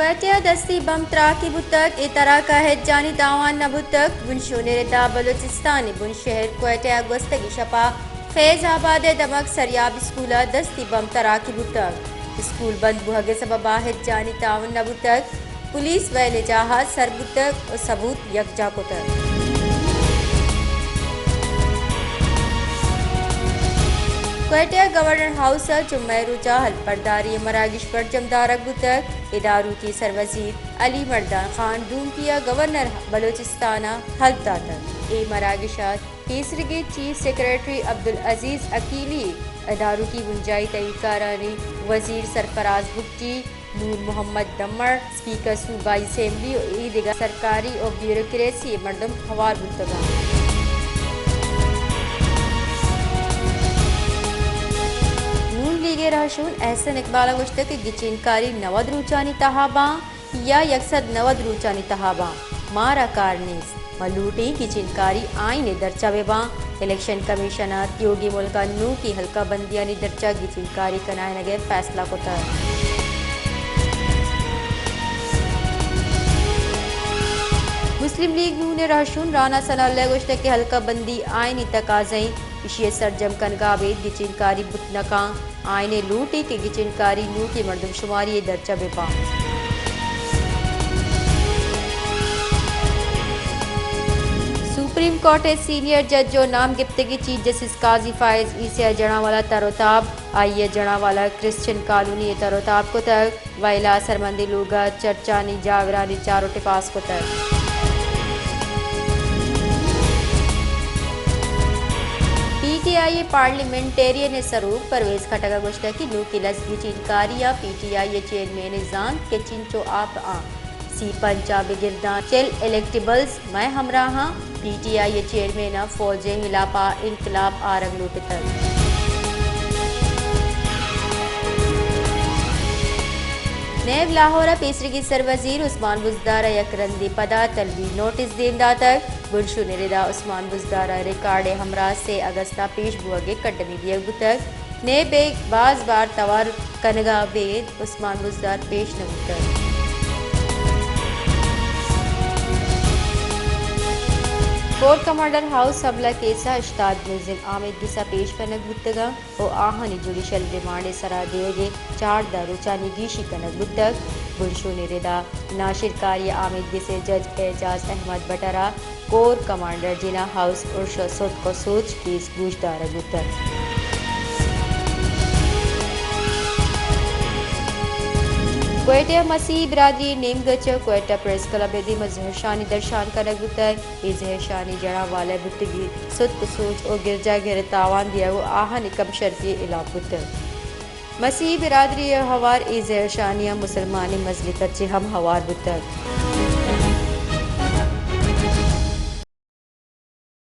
کوئٹہ ءَ دستی بمب تراکی بوتگ، اے تراک ءَ ہچ جانی تاوان نہ بوتگ۔ بنشون ءِ ردا بلوچستان ءِ بنشہر کوئٹہ ءَ گوستگیں شپ ءَ فیض آباد ءِ دمگ سریاب اسکول ءَ دستی بمب تراکی بوتگ۔ اسکول بند بوہگ ءِ سبب ءَ ہچ جانی تاوان نہ بوتگ۔ پولیس ویل ءِ جاہ ءَ سر بوتگ ءُ ثبوت یکجاہ کتگ۔ کوئٹہ ءِ گورنر ہاؤس ءَ جمعہ ءِ روچ ءَ ہلبرداری ءِ مراگش برجم دارگ بوتگ۔ ادارکی سروزیر علی مردان خان ڈومکی ءَ گورنر بلوچستان ءَ ہلب داتگ۔ اے مراگش ءَ پیسریگیں چیف سیکرٹری عبدالعزیز عقیلی، ادارکی بنجاہی تہیکارانی وزیر سرفراز بگٹی، نور محمد دمڑ، اسپیکر صوبائی اسمبلی ءُ اے دگہ سرکاری ءُ بیوروکریسی ءِ مردم ہوار بوتگ اَنت۔ نون لیگ ءِ رہشون احسن اقبال ءَ گوشتگ کہ گچینکاری نود روچانی تہا باں یا یک سد نود روچانی تہا باں، مارا کار نیست۔ ما لوٹیں گچینکاری آئین ءِ درچ ءَ بہ باں۔ الیکشن کمیشن ءَ تیوگیں ملک ءَ نوکیں ہلکہ بندیانی درچ ءَ گچینکاری کنائینگ ءِ فیصلہ کتگ۔ مسلم لیگ نون ءِ رہشون رانا ثناء اللہ ءَ گوشتگ کہ ہلکہ بندی آئینی تقاضہ اِنت، ایشی ءِ سرجم کنگ ءَ ابید گچینکاری بوت نہ کنت۔ آئین ءِ لوٹ اِنت کہ گچینکاری نوکیں مردم شماری ءِ درچ ءَ بہ باں۔ سپریم کورٹ ءِ سینئر جج ءُ نام گپتگیں چیف جسٹس قاضی فائز عیسی ءَ جناں والا تر ءُ تاب، آئی ءَ جناں والا کرسچن کالونی ءَ تر ءُ تاب کتگ۔ ویل ءَ سرمندیں لوگ ءَ چرچانی جاورانی چاروٹ ءَ پاس کتگ۔ پی ٹی آئی ءِ پارلیمنٹیرین ءِ سروک پرویز خٹک ءَ گوشتگ کہ نوکیں لس گچینکاری ءَ پی ٹی آئی ءِ چیئرمین ءَ زانت کہ چنچو آپ آں۔ سی پنچ ءَ بگر داں چل الیکٹیبلز مئے ہمراہ آں۔ پی ٹی آئی ءِ چیئرمین ءَ فوج ءِ ہلاپ ءَ انقلاب آرگ لوٹتگ۔ نیب لاہور ءَ پیسریگیں سروزیر عثمان بزدار ءَ یک رندے پدا طلبی نوٹس دیم داتگ۔ بنشون ءِ ردا عثمان بزدار ءَ ریکارڈ ءِ ہمراہ سے اگست ءَ پیش بوہگ ءِ کڈنے دیگ بوتگ۔ نیب ءِ باز بار توار کنگ ءَ ابید عثمان بزدار پیش نہ بوتگ۔ کور کمانڈر ہاؤس حملہ کیس ءَ ہشتاد ملزم آمیدگس ءَ پیش کنگ بوتگ اَنت ءُ آہانی جوڈیشل ریمانڈ ءِ سرا دیگ ءِ چاردہ روچانی گیشی کنگ بوتگ۔ بنشون ءِ ردا ناشرکاری ءِ آمیدگس ءَ جج اعجاز احمد بٹر ءَ کور کمانڈر جناح ہاؤس ارش ءِ ستک ءُ سوج کیس گوش دارگ بوتگ۔ کوئٹہ ءِ مسیحی برادری ءِ نیمگ ءَ چہ کوئٹہ پریس کلب ءِ دیم ءَ زہرشانی درشان کنگ بوتگ۔ اے زہرشانی جناں والہ ءِ بوتگیں ستک ءُ سوج ءُ گرجاگھر ءَ تاوان دیگ ءُ آہانی کم شرفی ءِ ہلاپ بوتگ۔ مسیحی برادری ءِ ہوار اے زہرشانی ءَ مسلمانیں مزنیں کچے ہم ہوار بوتگ۔